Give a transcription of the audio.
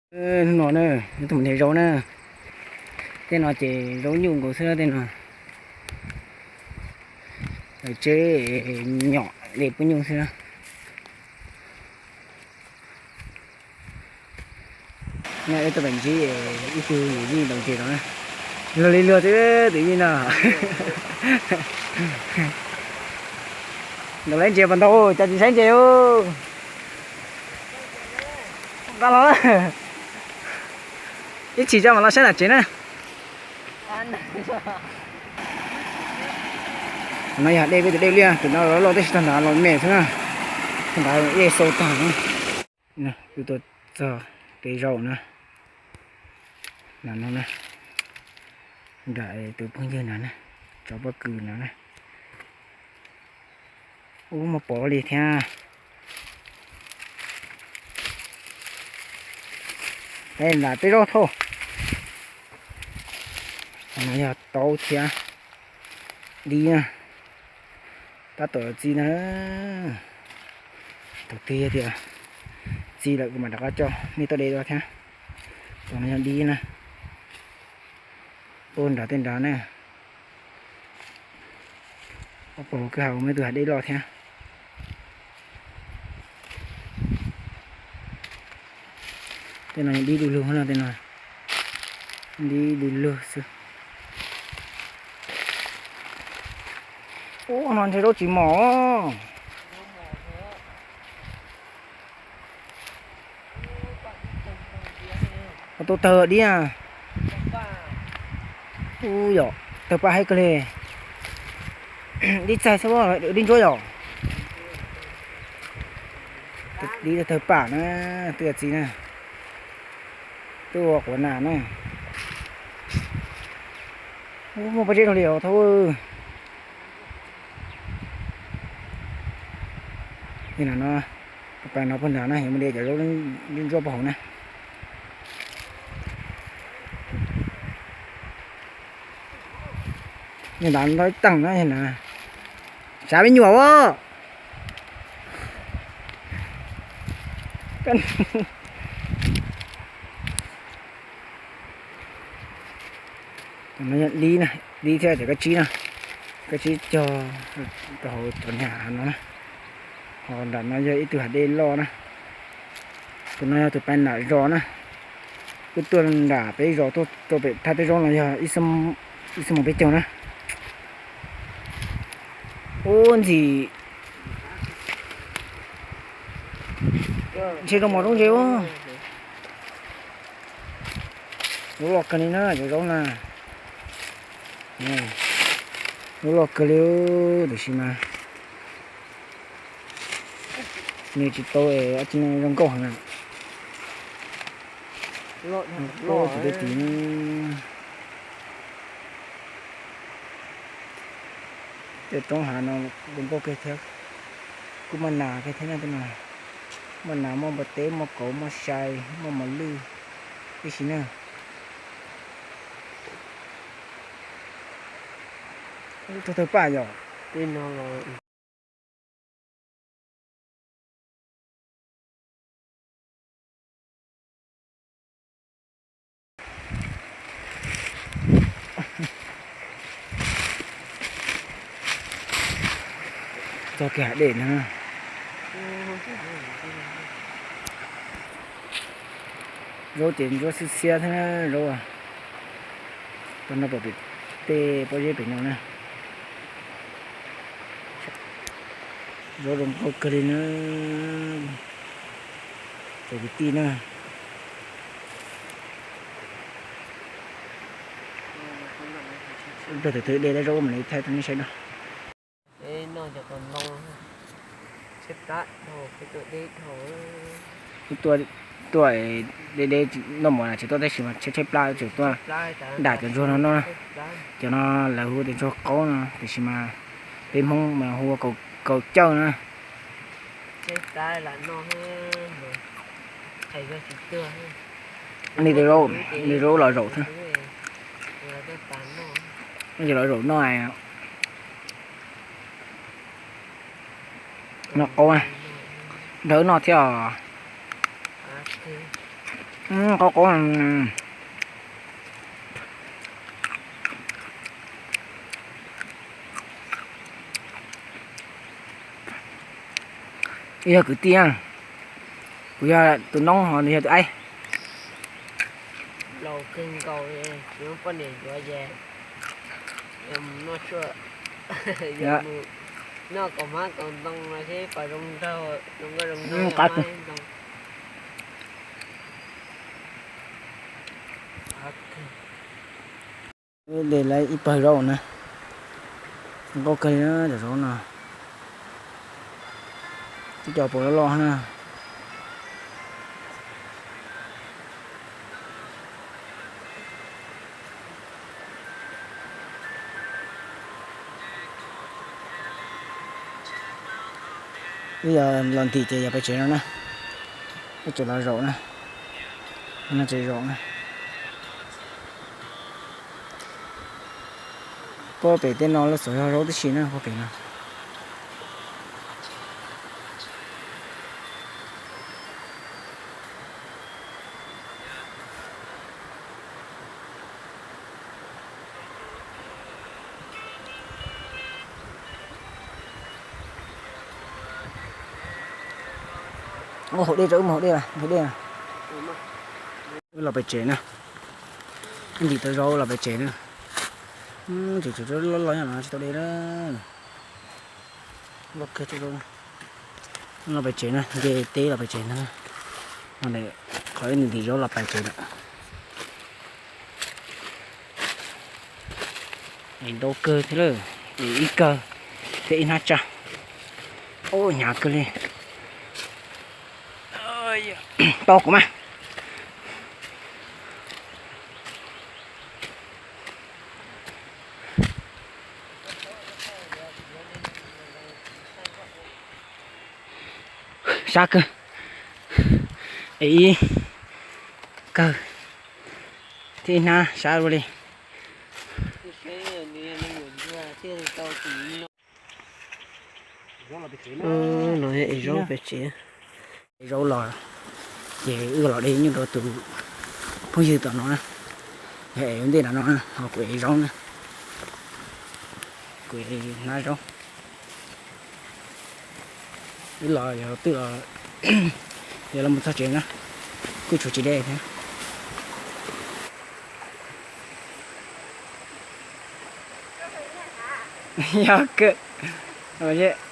Hnub no na, tus mus nrhiav zaub na, tej no ces zaub nyuj nkaus xwb tej no. Lawv tseb nyom li pub nyuj xwb na. Nyob ib tug pem ntsib ib tug yim vij ntaus ntses no na. Luag li luag xwb tus yij no. Ntaus lawv ntses puas ntau, cas tsis saib ntses. Nqa los, ib chim coj mam los saib nram tsev na. No yog dej, peb tus dej liaj, tus no loj loj tab sis tag nrho los me xwb na. Tag nrho dej xau tag na. Tus tuaj txog pem zaum na. No no na. Nram tus phooj ywg no na, tsov pob kws no na. Ub, muaj pov li thiab. Peb nram peb zaub thauj. No yog taub thiab dib na. Tab tom txi na. Thaum twg yog tias txi lawm kuv mam rov qab coj nej tuaj de dua thiab. Tus no yog dib na. Ub, nrad tej nrad na. Ob pog kwj ha muaj ib tug hav dej loj thiab. Tej no dib du lug no, tej no dib du lug xwb. Ub, no ntshe zaub tsis mos. Ua tau tawg dib. Ub yom, tawg paj heev kawg li. Dib txaig xwb, dib ntsuab yom. Dib tawg paj na, twb txiv na. Twb ua quav nas na. Ub, muaj pob zeb zoo li os thaub. Li no, pais no puag nrad na, yuav mus de cov zaub ntsuab puag hauv na. Li ntawd ntau ib teeg na, xav me nyuam as. Dib na, dib thiab cov kab tsib na, kab tsib cog rau hauv cov niag no na. Ho nram no yog ib tug hav dej loj na. Tus no yog tus pais nram zos na. Twb tuaj nram peb zos tuaj rau pem thaj peb zaub no yog ib xuab moos peb caug na. Ub ntxim, ntshe zoo mos zoo ntses ua. Zaub loj kawg li na cov zaub na. Zaub loj kawg li, tiam sis mas nws tsis tau, zoo nkauj heev na. Zoo nkauj tim tej tim. Tej roob hav no zoo nkauj kawg thiab. Kuj muaj nas kawg thiab na tej no. Muaj nas, muaj npua teb, muaj kauv, muaj sai, muaj mos lwj tib si na. Tug tawg paj yom. Txog kiag hav dej na. Zaub ces ntsuab xiab xiab thiab zaub. Tau no pom pem tej pob zeb pem no na. Zaub zoo nkauj kawg li na. Cov kwv tij na. Ib pliag thaum twg de tau zaub mam li thaij rau nej saib na. Wb tuaj de de noj mov na tsis tuaj tab sis mas tshaib tshaib plab tseem tuaj dam cov ntsuag no noj na. Cov no lawv hu tias ntsuag qaub no tiam sis mas peb Hmoob mas hu ua kaus cawj na. Li zaub, li zaub los zaum xwb. Noj qaub, nrog wb noj thiab os. Qab qab. Yog kwv tij, kuv yog tus noob ho nws yog tus aib. Laus kawg nkaus li, tsis muaj poj niam yuav ces yuav mus noj tshuaj, yuav mus noj kaus hmab kaus ntoo no thiab kom zoo nraug, zoo nkauj zoo nraug. De lawv ib pawg zaub na, zoo nkauj kawg li na cov zaub no. Twb cov puas loj loj na. Wb yog los ntim ces yog pais tsev no na. Wb tseem los zaum na, no tseem zaum na. Puag pem tej no lawv txawm yog zaub tib si na puag pem no. Ua hauv dej tso, wb mus hauv dej, hauv dej. Wb los pem tsev na. Wb ntim tau zaub los pem tsev na. Tseem tshuav loj loj nyob no tsis tau de na. Loj kawg tau zaub na. Los pem tsev na, nce teb los pem tsev na. Qhov wb ntim zaub los pem tsev na. Es ntau kawg thiab lawm, es ib kawg thiab ib hnab tsaj. Ub, hnyav kawg li. Tos kuv mas. Sab kawg. Es ib kawg thiab ib hnab sab ua li. No es zaub pem tsev. Es zaub los ces wb los de nyuj rau tus phooj ywg tom no na. Yog es ntej no no na, ho kuv es zaub na. Kuv es hnab zaub. Wb los yog twb los, yog los mus txog tsev na, kuj tshuav tsis deb thiab. Yog kawg.